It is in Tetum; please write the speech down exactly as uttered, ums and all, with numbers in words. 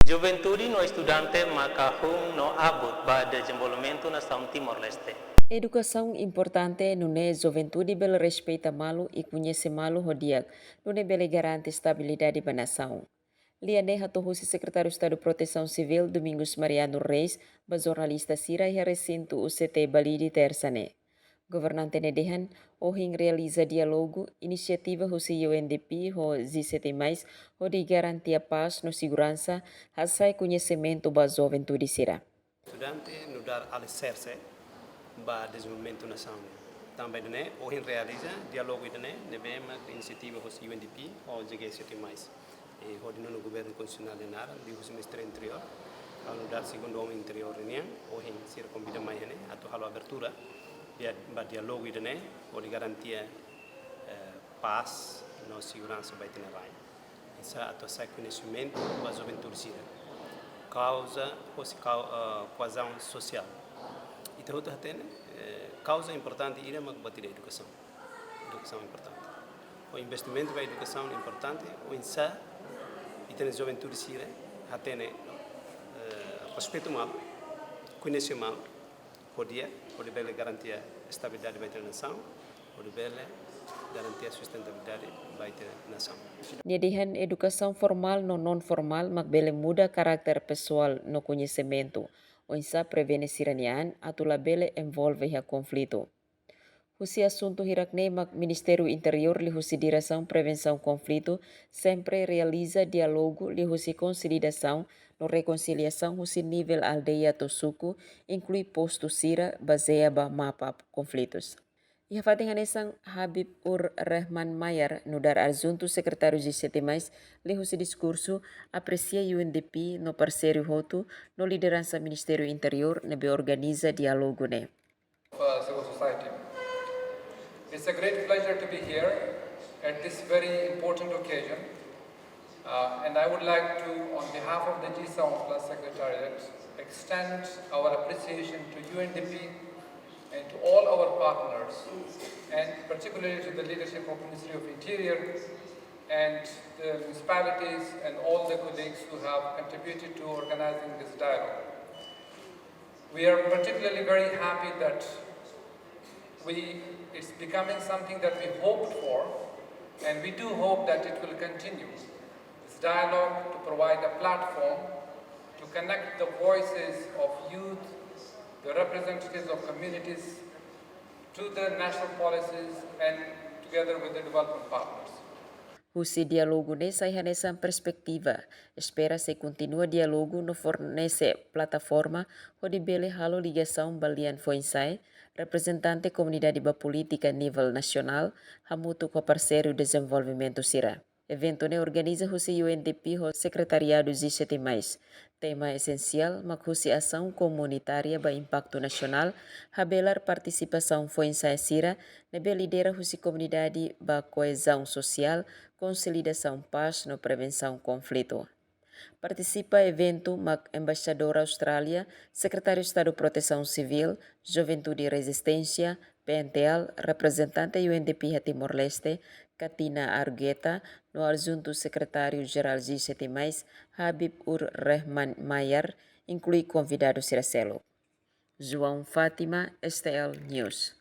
Juventude no estudante maka hun no abut ba dezenvolvimentu nasaun Timor-Leste. Edukasaun importante, nune'e juventude bele respeita malu i koñese malu ho di'ak, nune'e bele garante estabilidade ba nasaun. Lia ne'e hato'o husi Sekretáriu Estadu Protesaun Sivíl, Domingos Mariano Reis, ba jornalista sira iha resintu U C T Balide, Tersa ne'e. Governante ne'e dehan, ohin realiza diálogu, inisiativa husi U N D P ho G sete mais, hodi garantia pás no seguransa, hasa'e koñesimentu ba juventude sira. Estudante nu'udar aliserse ba dezenvolvimentu nasaun. Tanba ida-ne'e, ohin realiza diálogu ida-ne'e, ne'ebé mak inisiativa husi U N D P ho G sete mais. E hodi nonu Governu Konstitusionál nia naran, liuhusi Ministériu Interiór, ha'u nu'udar segundu omen interiór nian, ohin sira konvida mai iha ne'e, atu halo abertura, dia-, ba diálogu ida-ne'e, hodi garantia, eh, pás no seguransa ba ita-nia rain. Oinsá atu hasa'e koñesimentu ba juventude sira. Kauza, hosi kau-, eh, koezaun sosiál. Ita hotu hatene, eh, kauza importante ida mak buat ida edukasaun. Edukasaun importante. Ho investimentu ba edukasaun importante, oinsá ita-nia juventude sira hatene, eh, respeitu malu, koñese malu, hodi, hodi bele garantia estabilidade ba ita-nia nasaun, hodi bele garantia sustentabilidade ba ita-nia nasaun. Nia dehan edukasaun formál no non-formál mak bele muda karakter pesoál no koñesimentu, oinsá prevene sira-nia an atu labele envolve iha konflitu. Husi asuntu hirak-ne'e mak Ministériu Interiór liuhusi Diresaun Prevensaun Konflitu sempre realiza diálogu liuhusi konsolidasaun no rekonsiliasaun husi nivel aldeia to'o suku, inklui postu sira, bazeia ba mapa konflitus. Iha fatin hanesan, Habib Ur Rahman Mayar, nu'udar Adjuntu Sekretáriu G sete mais, liuhusi diskursu, apresia U N D P no parseiru hotu, no lideransa Ministériu Interiór ne'ebé organiza diálogu ne'e. Uh, civil society. It's a great pleasure to be here at this very important occasion. Uh, and I would like to, on behalf of the G seven Plus Secretariat, extend our appreciation to U N D P and to all our partners, and particularly to the leadership of Ministry of Interior and the municipalities and all the colleagues who have contributed to organizing this dialogue. We are particularly very happy that we, it's becoming something that we hoped for, and we do hope that it will continue. This dialogue to provide a platform to connect the voices of youth, the representatives of communities, to the national policies and together with the development partners. Husi diálogu ne'e sai hanesan perspetiva, espera sei kontinua diálogu no fornese plataforma hodi bele halo ligasaun ba lian foin-sa'e, reprezentante komunidade ba polítika nivel nasionál, hamutuk ho parseiru dezenvolvimentu sira. Eventu ne'e organiza husi U N D P ho Sekretariadu G sete mais. Tema esensiál mak husi asaun komunitária ba impaktu nasionál, habelar partisipasaun foin-sa'e sira, ne'ebé lidera husi komunidade ba koezaun sosiál, konsolidasaun pás no prevensaun konflitu. Partisipa eventu mak Embaixadora Austrália, Sekretáriu Estadu Protesaun Sivíl, Juventude Rezisténsia, P N T L, reprezentante U N D P iha Timor-Leste, Katina Argueta, no Adjuntu Sekretáriu Jerál G sete mais, Habib Ur Rahman Mayar, inklui konvidadu sira seluk. João Fátima, S T L News.